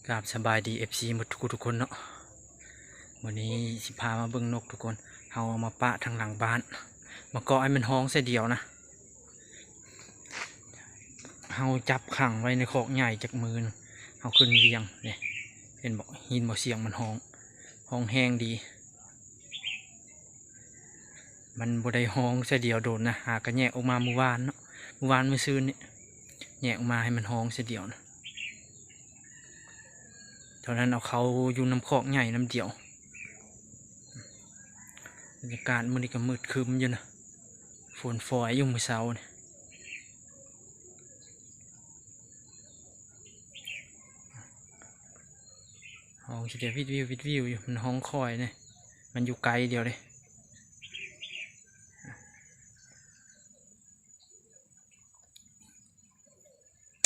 ກາບສະບາຍດີ ເອັຟຊີ ໝົດທຸກຜູ້ທຸກຄົນເນາະ. ມື້ນີ້ຊິພາມາເບິ່ງນົກທຸກຄົນ. ເຮົາເອົາມາປະທາງຫຼັງບ້ານ ມາເກາະໃຫ້ມັນຮ້ອງໃສ່ດຽວນະ. ເຮົາຈັບຂັງໄວ້ໃນຄອກໃຫຍ່ຈັກມື້ໜຶ່ງ ເຮົາຂຶ້ນວຽງນີ້ ເຫັນບໍ່ ຍິນບໍ່ ສຽງມັນຮ້ອງ ຮ້ອງແຮງດີ. ມັນບໍ່ໄດ້ຮ້ອງໃສ່ດຽວດົນນະ ຫາກະແຍກອອກມາມື້ວານເນາະ ມື້ວານມື້ຊືນນີ້ ແຍກອອກມາໃຫ້ມັນຮ້ອງໃສ່ດຽວນະ. ຕອນນັ້ນເອົາເຂົ້າຢູ່ນຳຄອກໃຫຍ່ນຳດຽວ. ບັນຍາກາດມື້ນີ້ກໍມືດຄຶ້ມຢູ່ນະ ຝົນຝອຍຢູ່ມື້ເຊົ້ານີ້. ຮ້ອງຊິໄດ້ວິດວິວ ວິດວິວຢູ່ ມັນຮ້ອງຄ່ອຍເດ້ ມັນຢູ່ໄກດຽວເດ້.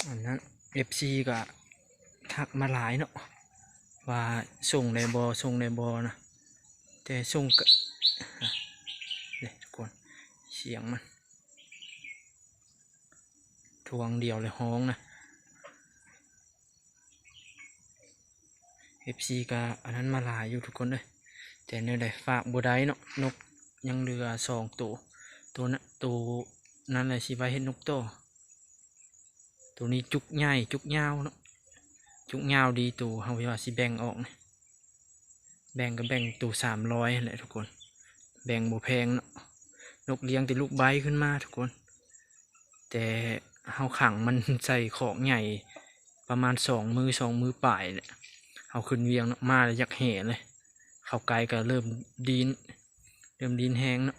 ອັນນັ້ນ ເອັຟຊີ ກໍທັກມາຫຼາຍເນາະ ວ່າສົ່ງໄດ້ບໍ່ ສົ່ງໄດ້ບໍ່ນະ ແຕ່ສົ່ງກະ ເດ້ທຸກຄົນ ສຽງມັນ ທວງດຽວແລ້ວຮ້ອງນະ. ເອັຟຊີ ກໍອັນນັ້ນມາຫຼາຍຢູ່ທຸກຄົນເອີຍ ແຕ່ແນວໃດຝາກບໍ່ໄດ້ເນາະ. ນົກຍັງເຫຼືອສອງໂຕ ໂຕນັ້ນ ໂຕນັ້ນແຫຼະຊິໄວ້ເຮັດນົກຕໍ່. ໂຕນີ້ຈຸກໃຫຍ່ ຈຸກຍາວເນາະ ຈຸກຍາວດີ. ໂຕເຮົາວ່າຊິແບ່ງອອກນະ ແບ່ງກໍແບ່ງໂຕສາມຮ້ອຍຫັ້ນແຫຼະທຸກຄົນ ແບ່ງບໍ່ແພງເນາະ. ນົກລ້ຽງແຕ່ລູກໄບຂຶ້ນມາທຸກຄົນ ແຕ່ເຮົາຂັງມັນໃສ່ຄອກໃຫຍ່ປະມານສອງມື້ ສອງມື້ປາຍແຫຼະ. ເຮົາຂຶ້ນວຽງເນາະ ມາແລ້ວຢາກແຫ່ເລີຍ ເຂົ້າໃກ້ກໍເລີ່ມດີ້ນ ເລີ່ມດີ້ນແຮງເນາະ.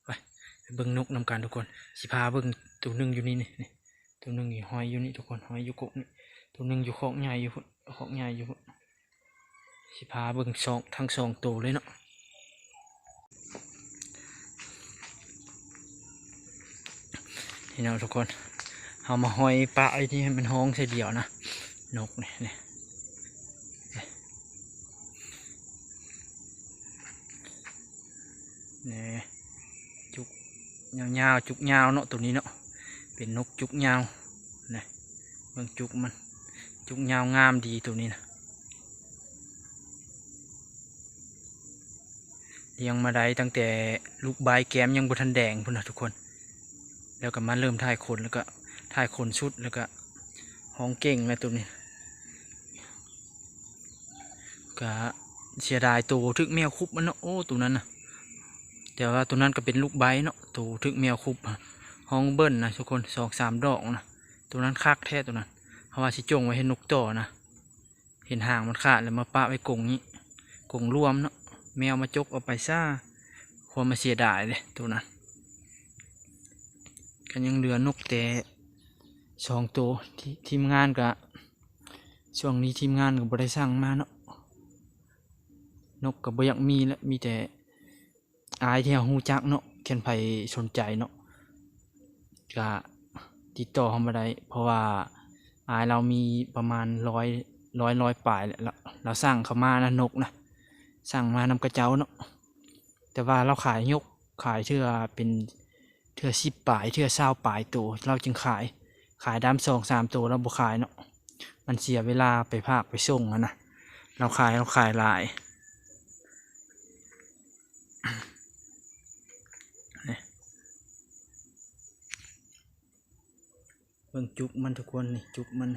ໄປ ໄປເບິ່ງນົກນຳກັນທຸກຄົນ ຊິພາເບິ່ງໂຕໜຶ່ງຢູ່ນີ້ ນີ້ ນີ້ ໂຕໜຶ່ງນີ້ຫ້ອຍຢູ່ນີ້ທຸກຄົນ ຫ້ອຍຢູ່ກົກນີ້ ໂຕໜຶ່ງຢູ່ຄອກໃຫຍ່ຢູ່ພຸ້ນ ຄອກໃຫຍ່ຢູ່ພຸ້ນ. ຊິພາເບິ່ງສອງ ທັງສອງໂຕເລີຍເນາະ. ນີ້ເນາະທຸກຄົນ ເຮົາມາຫ້ອຍປະໄວ້ນີ້ໃຫ້ມັນຮ້ອງໃສ່ດຽວນະ ນົກນີ້ ນີ້ ນີ້ ຈຸກຍາວໆ ຈຸກຍາວເນາະ ໂຕນີ້ເນາະ ເປັນນົກຈຸກຍາວນະ. ເບິ່ງຈຸກມັນ ຈຸກຍາວງາມດີໂຕນີ້ນະ. ລ້ຽງມາໄດ້ຕັ້ງແຕ່ລູກໄບແກ້ມຍັງບໍ່ທັນແດງພຸ້ນນະທຸກຄົນ ແລ້ວກໍມາເລີ່ມຖ່າຍຂົນ ແລ້ວກໍຖ່າຍຂົນສຸດ ແລ້ວກໍຮ້ອງເກັ່ງແລ້ວໂຕນີ້. ກະເສຍດາຍໂຕຖືກແມວຄຸບມັນເນາະ ໂອ້ ໂຕນັ້ນນະ ແຕ່ວ່າໂຕນັ້ນກໍເປັນລູກໄບເນາະ ໂຕຖືກແມວຄຸບ ຮ້ອງເບິ່ນນະທຸກຄົນ ສອງສາມດອກນະ. ໂຕນັ້ນຄັກແທ້ໂຕນັ້ນ ເຮົາວ່າຊິຈົ່ງໄວ້ເຮັດນົກຕໍ່ນະ ເຫັນຫາງມັນຂາດແລ້ວມາປະໄວ້ກົງນີ້ ກົງລວມເນາະ ແມວມາຈົກເອົາໄປຊາ ຄວາມມາເສຍດາຍເດ້ໂຕນັ້ນ. ກໍຍັງເຫຼືອນົກແຕ່ສອງໂຕ ທີມງານກໍ ຊ່ວງນີ້ທີມງານກໍບໍ່ໄດ້ສັ່ງມາເນາະ ນົກກໍບໍ່ຢາກມີແຫຼະ ມີແຕ່ອ້າຍທີ່ເຮົາຮູ້ຈັກເນາະ ຄັນໃຜສົນໃຈເນາະ ກະຕິດຕໍ່ເຮົາມາໄດ້ ເພາະວ່າອ້າຍລາວມີປະມານຮ້ອຍ ຮ້ອຍ ຮ້ອຍປາຍແຫຼະ ລາວ ລາວສັ່ງເຂົ້າມານະ ນົກນະ ສັ່ງມານຳເຂົາເຈົ້າເນາະ ແຕ່ວ່າລາວຂາຍຍົກ ຂາຍເທື່ອເປັນ ເທື່ອສິບປາຍ ເທື່ອຊາວປາຍໂຕ ລາວຈຶ່ງຂາຍ ຂາຍດຳສອງສາມໂຕລາວບໍ່ຂາຍເນາະ ມັນເສຍເວລາໄປພາກໄປສົ່ງຫັ້ນນະ ລາວຂາຍ ລາວຂາຍຫຼາຍ. ນີ້ ເບິ່ງຈຸກມັນທຸກຄົນ ນີ້ຈຸກມັນ.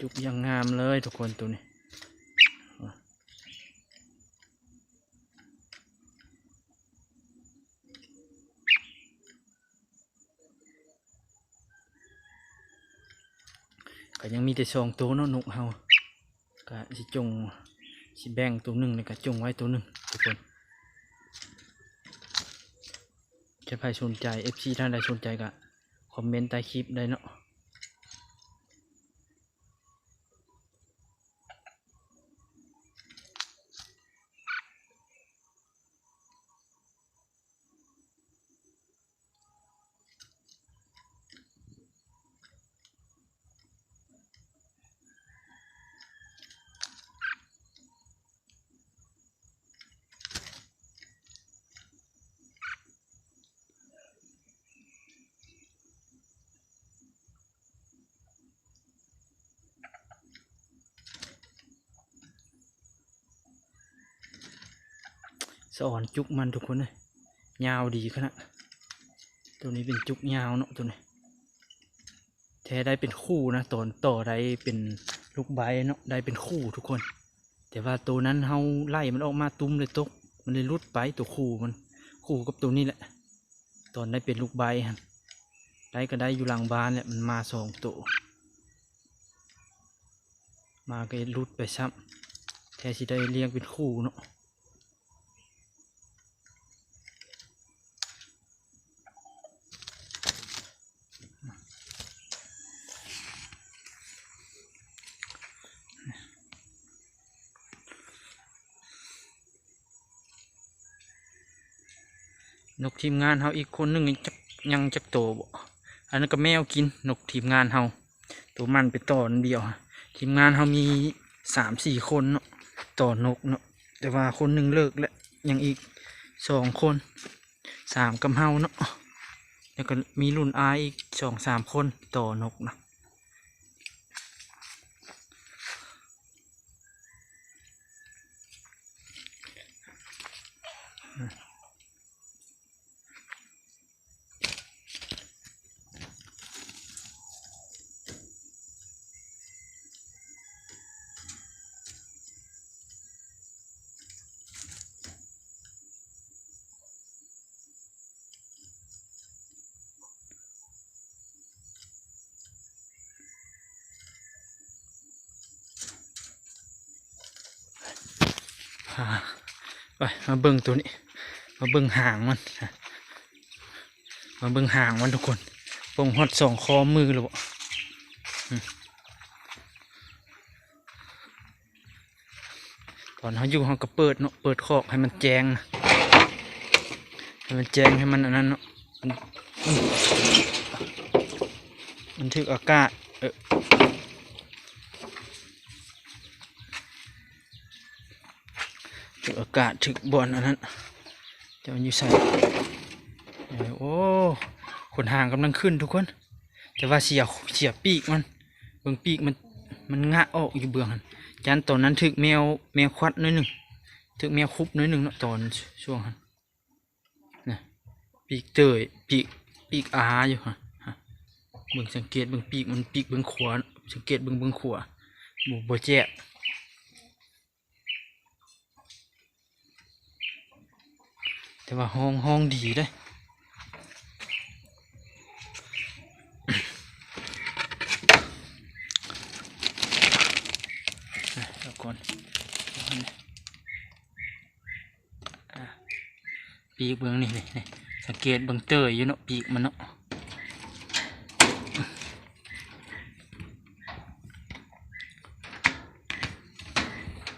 ຈຸກຢ່າງງາມເລີຍທຸກຄົນ ໂຕນີ້ ກໍຍັງມີແຕ່ສອງໂຕເນາະ ນົກເຮົາ ກໍຊິຈົ່ງ ຊິແບ່ງໂຕໜຶ່ງ ແລ້ວກໍຈົ່ງໄວ້ໂຕໜຶ່ງທຸກຄົນ. ຖ້າໃຜສົນໃຈ ເອັຟຊີ ທ່ານໃດສົນໃຈກໍຄອມເມັນໃຕ້ຄລິບໄດ້ເນາະ ສະອອນຈຸກມັນທຸກຄົນເອີຍ ຍາວດີຂະໜາດ. ໂຕນີ້ເປັນຈຸກຍາວເນາະ ໂຕນີ້ ແທ້ໄດ້ເປັນຄູ່ນະ ຕອນຕໍ່ໄດ້ເປັນລູກໃບ້ເນາະ ໄດ້ເປັນຄູ່ທຸກຄົນ. ແຕ່ວ່າໂຕນັ້ນເຮົາໄລ່ມັນອອກມາ ຕຸ້ມເລີຍຕົກ ມັນເລີຍຫຼຸດໄປ ໂຕຄູ່ມັນ ຄູ່ກັບໂຕນີ້ແຫຼະ. ຕອນໄດ້ເປັນລູກໃບ້ຫັ້ນ ໄດ້ກໍໄດ້ຢູ່ຫຼັງບ້ານແຫຼະ ມັນມາສອງໂຕ ມາກໍເຮັດຫຼຸດໄປຊ້ຳ ແທ້ຊິໄດ້ລ້ຽງເປັນຄູ່ເນາະ. ນົກທີມງານເຮົາອີກຄົນໜຶ່ງຍັງຈັກ ຍັງຈັກໂຕບໍ່? ອັນນັ້ນກໍແມວກິນ ນົກທີມງານເຮົາ ໂຕມັນໄປຕໍ່ອັນດຽວ. ທີມງານເຮົາມີສາມສີ່ຄົນເນາະ ຕໍ່ນົກເນາະ ແຕ່ວ່າຄົນໜຶ່ງເລີກແລ້ວ ຍັງອີກສອງຄົນ ສາມກັບເຮົາເນາະ ແລ້ວກໍມີລຸ້ນອ້າຍອີກສອງສາມຄົນຕໍ່ນົກນະ. ອ່າ ໄປ ມາເບິ່ງໂຕນີ້ ມາເບິ່ງຫາງມັນ ມາເບິ່ງຫາງມັນທຸກຄົນ ປົ່ງຮອດສອງຂໍ້ມືແລ້ວບໍ່? ອືມ ຕອນເຮົາຢູ່ເຮົາກໍເປີດເນາະ ເປີດຄອກໃຫ້ມັນແຈ້ງນະ ໃຫ້ມັນແຈ້ງ ໃຫ້ມັນອັນນັ້ນເນາະ ມັນ ມັນ ມັນຖືກອາກາດ ເອີ ຖືກອາກາດ ຖືກບ່ອນອັນນັ້ນ. ເຈົ້າຢູ່ໃສ? ເອີ ໂອ້ ຂົນຫາງກຳລັງຂຶ້ນທຸກຄົນ ແຕ່ວ່າເສຍ ເສຍປີກມັນ ເບິ່ງປີກມັນ ມັນງະອອກຢູ່ເບື້ອງຫັ້ນ. ຢ້ານຕອນນັ້ນຖືກແມວ ແມວຂວັດໜ້ອຍໜຶ່ງ ຖືກແມວຂຸບໜ້ອຍໜຶ່ງເນາະ ຕອນຊ່ວງຫັ້ນ ນະ ປີກເຕີຍ ປີກ ປີກອາຢູ່ ຮະ ຮະ ເບິ່ງ ສັງເກດເບິ່ງປີກມັນ ປີກເບື້ອງຂວາ ສັງເກດເບິ່ງເບື້ອງຂວາ ບໍ່ ບໍ່ແຈກ. ແຕ່ວ່າຮ້ອງ ຮ້ອງດີເດ້ ທຸກຄົນ ອ່າ ປີກເບິ່ງນີ້ ນີ້ ນີ້ ສັງເກດເບິ່ງເຕີຍຢູ່ເນາະ ປີກມັນເນາະ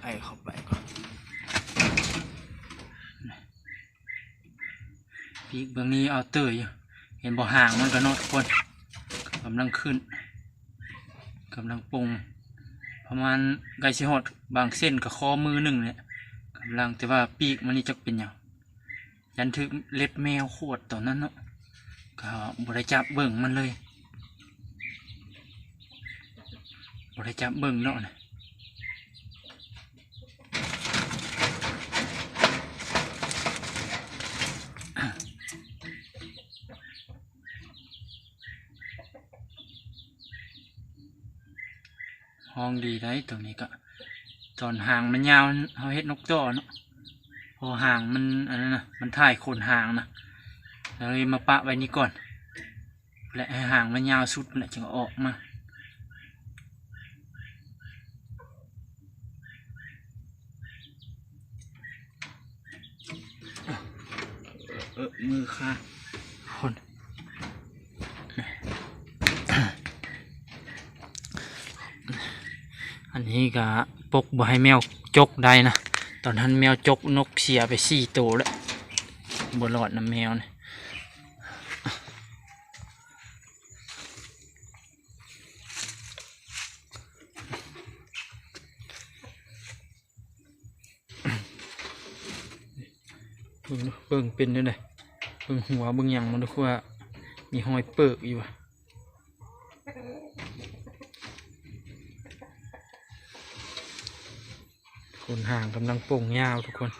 ໄອເຂົ້າໄປກ່ອນ ປີກເບິ່ງນີ້ເອົາເຕີຍຢູ່ ເຫັນບໍ່ ຫາງມັນກໍເນາະ ທຸກຄົນ ກຳລັງຂຶ້ນ ກຳລັງປົ່ງ ປະມານໃກ້ຊິຮອດບາງເສັ້ນກໍຂໍ້ມືໜຶ່ງແຫຼະ ກຳລັງ ແຕ່ວ່າປີກມັນນີ້ຈັກເປັນຫຍັງ ຢ້ານຖືກເລັບແມວຂວດຕອນນັ້ນເນາະ ກໍບໍ່ໄດ້ຈັບເບິ່ງມັນເລີຍ ບໍ່ໄດ້ຈັບເບິ່ງເນາະນະ. ຮ້ອງດີໄດ໋ ໂຕນີ້ກະ ຕອນຫາງມັນຍາວ ເຮົາເຮັດນົກຕໍ່ເນາະ ເພາະຫາງມັນ ອັນນັ້ນນະ ມັນຖ່າຍຂົນຫາງນະ ເລີຍມາປະໄວ້ນີ້ກ່ອນ ແລະ ໃຫ້ຫາງມັນຍາວສຸດແລ້ວຈຶ່ງເອົາອອກມາ. ເອີ ມືຄາ ຄົນ ອັນນີ້ກະປົກບໍ່ໃຫ້ແມວຈົກໄດ້ນະ ຕອນນັ້ນແມວຈົກນົກເສຍໄປສີ່ໂຕແລ້ວ ບໍ່ລອດນຳແມວນະ. ເບິ່ງດູ ເບິ່ງເປັນແນວໃດ ເບິ່ງຫົວເບິ່ງຫຍັງມັນດູ ຄືວ່າມີຮອຍເປີກຢູ່ຫວາ. ຂົນຫາງກຳລັງປົ່ງຍາວທຸກຄົນ.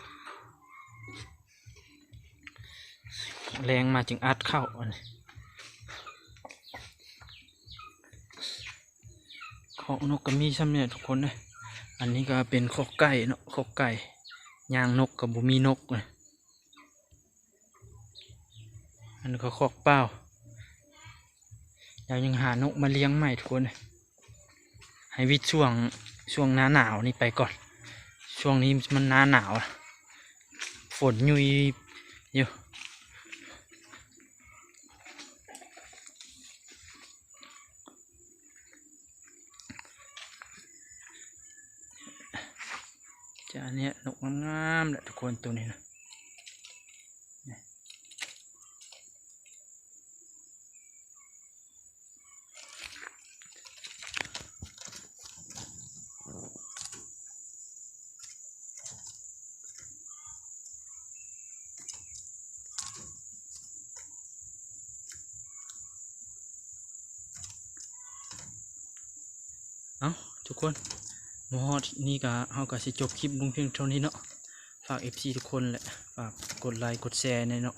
ແລງມາຈຶ່ງອັດເຂົ້າ. ອັນນີ້ ຄອກນົກກໍມີຊ່ຳນີ້ແຫຼະທຸກຄົນເອີຍ. ອັນນີ້ກໍເປັນຄອກໄກ່ເນາະ ຄອກໄກ່ ຍ່າງນົກກໍບໍ່ມີນົກເລີຍ. ອັນນີ້ກໍຄອກເປົ່າ ດຽວຍັງຫານົກມາລ້ຽງໃໝ່ທຸກຄົນເອີຍ. ໃຫ້ວິດຊ່ວງ ຊ່ວງໜ້າໜາວນີ້ໄປກ່ອນ. ຊ່ວງນີ້ມັນໜ້າໜາວ ຝົນຫຍຸ້ຍຢູ່. ຈານເນີ້ຍນົກງາມໆແຫຼະທຸກຄົນ ໂຕນີ້ນະ. ເອົ້າ ທຸກຄົນ ມາຮອດນີ້ກະ ເຮົາກະຊິຈົບຄລິບລົງພຽງເທົ່ານີ້ເນາະ. ຝາກເອັຟຊີທຸກຄົນແຫຼະ ຝາກກົດໄລກົດແຊແດ່ເນາະ.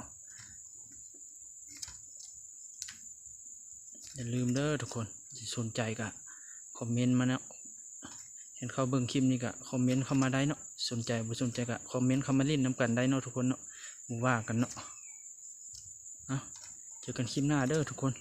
ຢ່າລືມເດີທຸກຄົນ ສົນໃຈກະຄອມເມັນມາເນາະ. ເຫັນເຂົ້າເບິ່ງຄລິບນີ້ກະຄອມເມັນເຂົ້າມາໄດ້ເນາະ. ສົນໃຈບໍ່ສົນໃຈກະຄອມເມັນເຂົ້າມາຫຼິ້ນນຳກັນໄດ້ເນາະທຸກຄົນເນາະ. ບໍ່ວ່າກັນເນາະ. ເອົ້າ ເຈີກັນຄລິບໜ້າເດີທຸກຄົນ.